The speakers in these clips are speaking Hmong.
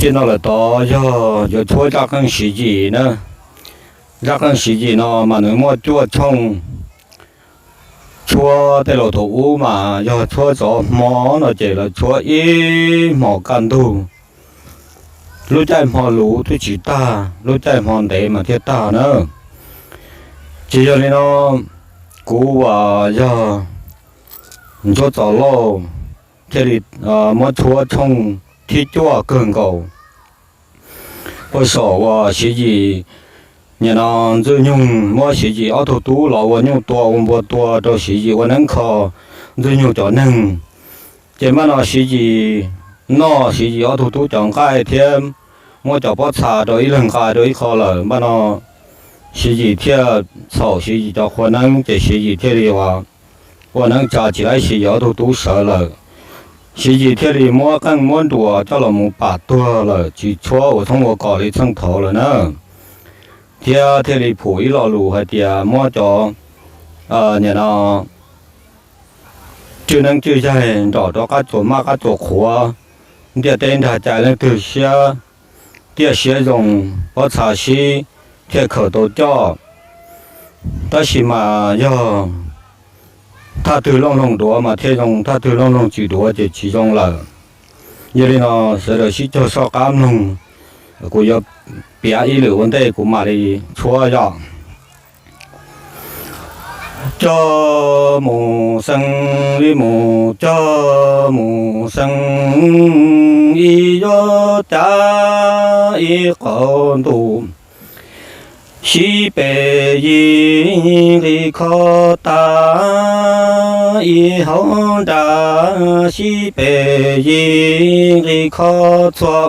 Thiab no lawm tod yog yuav tshuab zaj qeej Siv Yim na. Zaj qeej Siv Yim no mas nws muaj cuaj tshooj. Tshuab tej laus thaum ub mas yog tshuab zov hmo no ces lawv tshuab ib hmos kaj ntug, lub caij hmo luv twb tsis tag, lub caij hmo ntev mas thiaj tag na. Ces yog li no, kuv uas yog Ntsuab Txos Lauj thiaj li muab tshuab tshooj thib cuaj kawg nkaus. Ua saum uas Siv Yim, nim no Ntxwj Nyoog muab Siv Yim ob tug tub los ua nyuj tua ua npua tua rau Siv Yim ua neeb kho Ntxwj Nyoog cov neeg. Ces npaj no Siv Yim noj Siv Yim ob tug tub cov nqaij thiab muab cov pob txha rau ib leeg nqa rau ib qho lawm, npaj no Siv Yim thiaj txhaum Siv Yim cov qhua neeb ces Siv Yim thiaj li ua, ua neeb tsa tsis laib Siv Yim ob tug tub sawv lawm. Siv Yim thiaj li muab qeej muab nruas coj los mus pam tuag lawm, tsis tshuab ua tshoob ua kos li txheej thaud lawm na. Thiab thiaj li phum ib lo lus hais tias muab cov, nim no, tswj neeb tswj yaig nrom rau qab tsuas maj qab tsuas qhuav, ntiaj teb nrag cai leej twg siab tiaj siab zoo, pob txha sib thiaj khaws tau coj. Tab sis mas yog thaj twg looj loog duav mas thiaj zoo, thaj twg looj loog tsis duav ces tsis zoo lawm. Yog li no sawv daws sib cog soj qab mloog, kuv yuav piav ib lwm ua ntej kuv mam li tshuab yom. Cog mus xeeb li mus cog mus xeeb, ib yuav cav ib qho ntuj, sib pes yig nqi kho tas ib hauv nra, sib pes yig nqi kho txhua.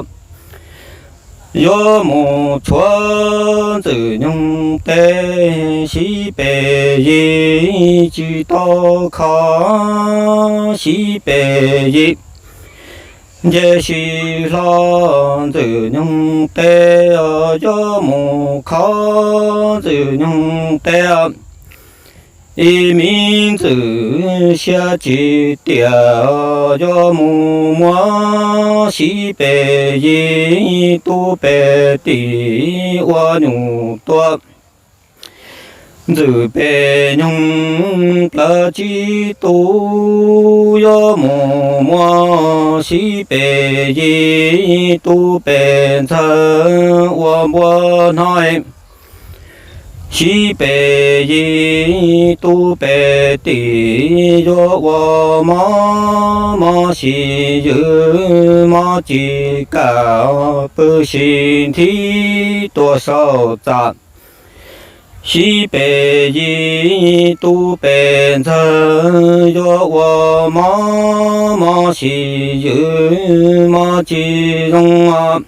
Yuav mus tshuav Ntxwj Nyoog teb, sib pes yig tsis tau kho, sib pes yig nce sib hlo Ntxwj Nyoog teb, yuav mus kho Ntxwj Nyoog teb. Ib me ntxwj siab tsis tiag, yuav mus muab sib pes yig tub pes tim ua nyuj tua. Ntxwj pes nyoog plawv tsib tug, yuav mus muab sib pes yig tub pes ntxawg ua npua hnoi. Sib pes yig tub pes tim yuav ua mob, mob sis ywg mob tsis kam, pw sis nthib tuaj saum txaj. Sib pes yig tub pes ntxawg yuav ua mob, mob sib ywg mob tsis zoo.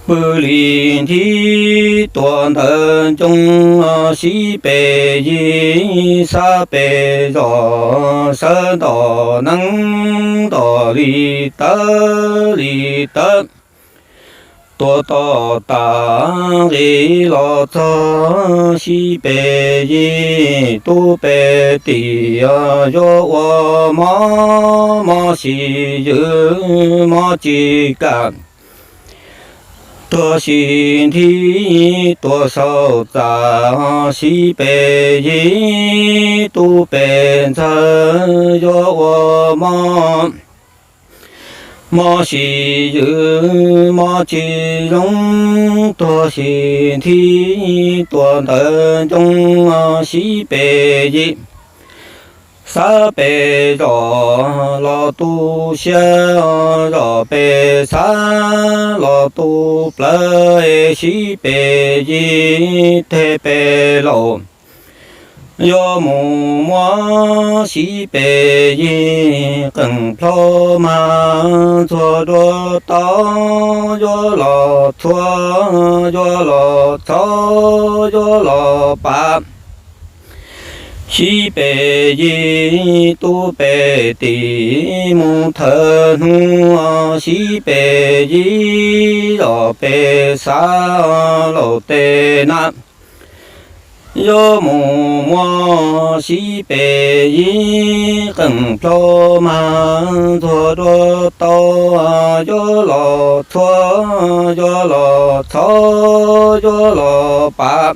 Pw li nthib tuas ntawm ncoo, sib pes yig xab pes zos, sawv ntawm neeb ntawm li tawv li tawv. Tuas tom tas nqis los txog, sib pes yig tub pes tim yuav ua mob, mob sib ywg mob tsis kam. Tuag sib nthib tuas saum txaj, sib pes yig tub pes ntxawg yuav ua mob, mob sib ywg mob tsis zoo. Tuag sib nthib tuas ntawm ncoo, sib pes yig xab pes zos los tu siab, zos pes xab los tu plawv, sib pes yig teg pes laus. Yuav mus muab sib pes yig qeej plho mas ntxuag dua tau, yuav los txhua yuav los txhov yuav los pav. Sib pes yig tub pes tim mus thawm hnub, sib pes yig zos pes xav laus tes na. Yuav mus muab sib pes yig qeej plho mas ntxuag dua tau, yuav los txhua yuav los txhov yuav los pav.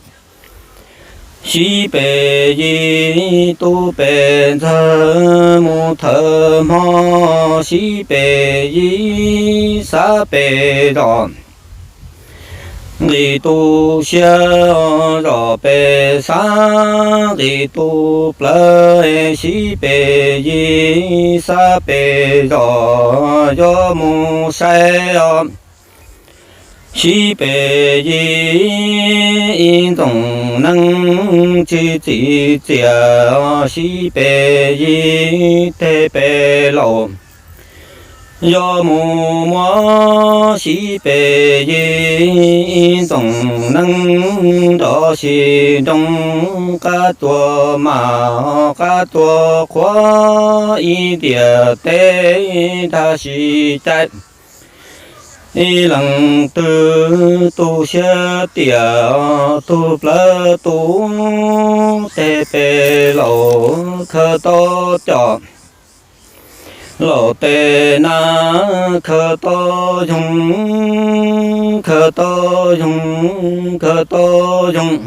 Sib pes yig tub pes ntxawg mus thawm hmo, sib pes yig xab pes zos. Nqis tu siab zos pes xav, nqis tu plawv sib pes yig xab pes zos, yuav mus saib os. Sib pes yig ib ntxoom neeb tsis txim txiaj, sib pes yig teg pes laus. Yuav mus muab sib pes yig ib ntxoom neeb nrov sib nroo, qab tsuas mas qab tsuas qhuav, ib ntiaj teb nrag sib cais. Ib leeg twg tu siab tiam, tu plawv tu teg pes laus, khaws tau cov laus tes na, khaws tau yoog, khaws tau yoog, khaws tau yoog.